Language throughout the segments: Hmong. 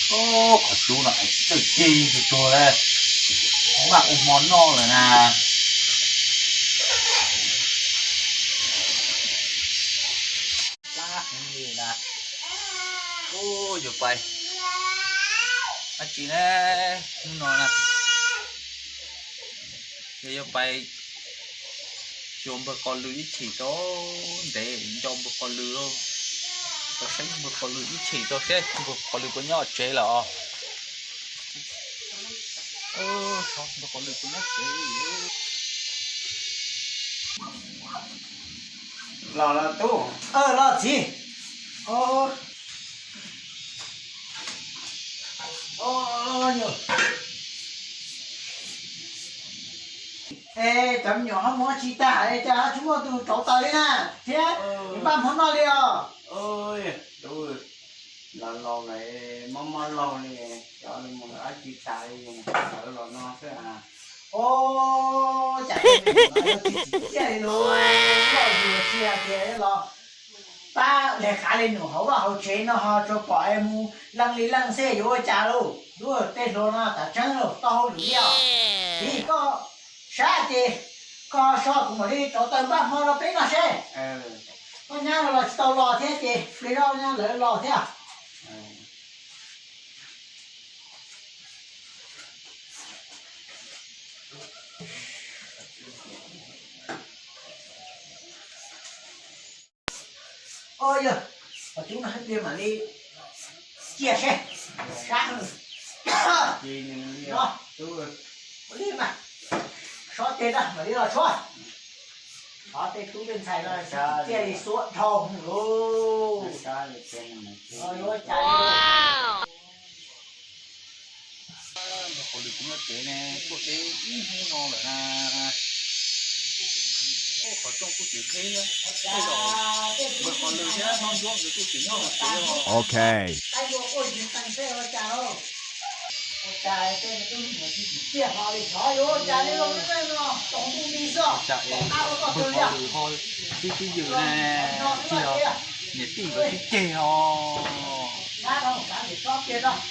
Ub, qhov cub no txawj cig tuag tuag, maj ua hmo noj lawm na. Plab heev li na. Ub, yuav pais dab tsi ne hnub no na? Ces yuav pais xyuas npawg Qos Lws ib chim rau, ntev nco npawg Qos Lws, rau saib npawg Qos Lws ib chim rau seb npawg Qos Lws puas nyob tsev lawm os. Npawg Qos Lws puas nyob tsev? Los los tub. Los txiv. Es cov me nyuam ho mus dab tsi tag es cas ho tsis muaj tus rauv taws li na thiab, npaj hmo noj li os? Los laus lawm, mob mob laug li, cov mus dab tsi tas li, sawv los no xwb. Ub, cas tsis tsim txiaj li lauj, loj yus tsis hais tias los pab leg qav leg num hauv vaj hauv tsev no ho tsuas pom es mus leej li leej xwb yuav ua cas lauj? Ub, tej hluas no tas tseeb lauj, tau hauj lwm li os. Txiv, koj sab ces koj so kuv mam li rauv taws npaj hmo rau peb noj seb. Koj nyab los tsis tau los thiab ces pliag zoj nyab lawv los thiab. Ub, yog qhov cub no ib pliag mam li cia seb. Sab no, ua li mas, so ces mam li los tshuab. Xyov tej tub tej ntxhais no cia li xuab dhau lawm. Yuav ua cas li. Npawg Qos Lws kuv nyob tsev ne, tuaj teb ib hnub no lawm na. Ub, qhov rooj kuj tsis qhib, tej zaum npawg Qos Lws thiab Hlob Ntsuab nkawd kuj tsis nyob hauv tsev os. Ok. Cas es npawg Qos Lws ho sib twb yws ne, tsis yog niam tij nkawd sib ceg os.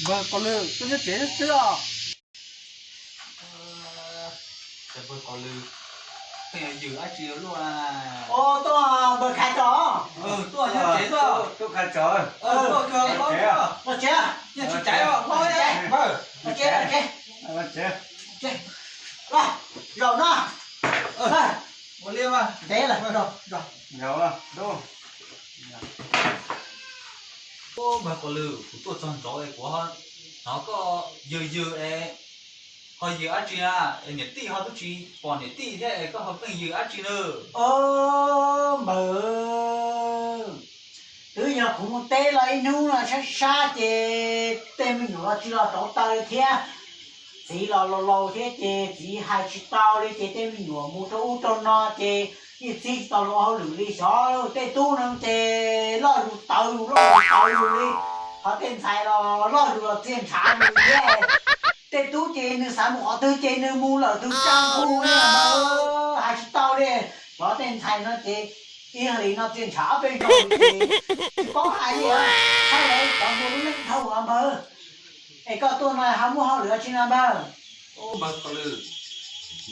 Npawg Qos Lws, koj nyob tsev xwb os? Npawg Qos Lws, pheej yws dab tsi luaj? Tuaj npawg Khais Tsom. Tuaj nyob tsev xwb. Tuaj Khais Tsom. Tuaj tsev, tuaj tsev, npawg. Los tsev, los tsev. Los, zaum no. Ua li mas ntev lawm. Npawg Qos Lws, kuv tuaj txog nraud es kuv hnov koj yws yws es ho yws dab tsi na? Es niam tij ho twb tsis pom niam tij thiab es koj ho pheej yws dab tsi na? Npawg, twb yog kuv mus teb los ib hnub no sab sab ces tej me nyuam los tsis los rauv taws thiab, txiv los laus laus thiab ces txiv hais tsis tau li ces tej me nyuam mus rau ub rau no ces yeej txib tsis tau luag hauj lwm li. Xyov tej tub no ces loj yus tawv yus, loj yus tawv yus li, ho tej ntxhais los loj yus los txiag ntshav yus thiab. Tej tub ces nws xav mus qhov twg ces nws mus lawm tus tsa nqus li mas hais tsis tau li. Xyov tej ntxhais no ces ib hlis no txiag ntshav ob peb zaug ces tsis paub hais li. Txhais lawv cov mus lub neej dhau npawg. Es koj tuaj no ho muaj hauj lwm tsi no npawg? Npawg Qos Lws,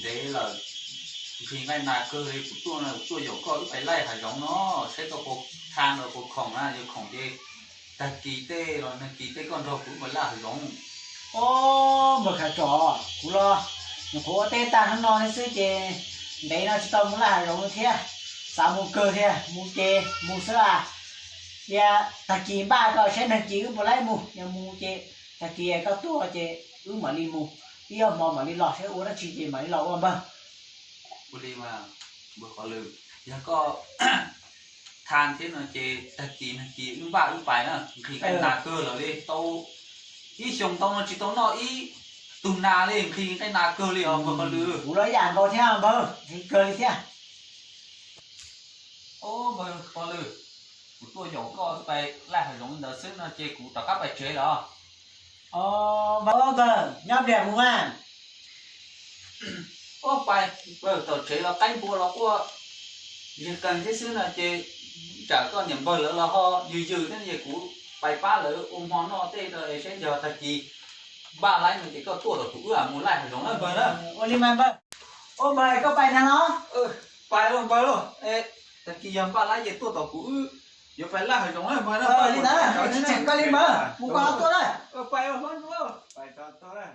ntev lawm, nqhis nqaij nas kawg li, kuv tuaj no tuaj yaum koj wb pais laij hav zoov no, saib koj puas tha los puas khoom na, yog khoom ces tag kis tej los nag kis tej koj nrog kuv wb pais laij hav zoov. Npawg Khais Tsom, kuv los nyuam qhuav ua teb tag hnub no xwb ces ntev no tsis tau mus laij hav zoov thiab, xav mus kawg thiab, mus ces mus xwb as. Cia tag kis npaj koj saib nag kis wb puas laib mus, yog mus ces tag kis koj tuaj ces wb mam li mus, ib ob hmo mam li los saib ua dab tsi ces mam li los ua npawg. Ua li mas npawg Qos Lws, yog koj tha thiab no ces tag kis nag kis wb npaj wb pais na, nqhis nqaij nas kawg lawm li, tau ib xyoos tau no tsis tau noj ib tug nas li, nqhis nqaij nas kawg li os npawg Qos Lws. Kuv los yam nkaus thiab npawg, nqhis kawg li thiab. Npawg Qos Lws, kuv tuaj yaum koj wb pais laij hav zoov li ntawd xwb no ces kuv rov qab pais tsev lawm os. Npawg, npawg nyob pliag mus mas. Ub, pais npawg, tom tsev los qaib npua los quaj yawg qees thiab xwb no ces Tsam koj niam npawg lawv los ho yws yws thiab es kuv pais pab lawv ua hmo noj tej rau es saib yog tag kis npaj laib no ces koj tuaj tom kuv wb mus laij hav zoov na npawg na. Ua li mas npawg. Ua npawg koj pais ntag los? Pais los npawg lauj. Tag kis yog npaj laib ces tuaj tom kuv wb yuav pais laij hav zoov na npawg na. Li ntawd tsis tseem koj li npawg, mus koj tuaj na. Pais os hlob ntsuab, pais tau tuaj na.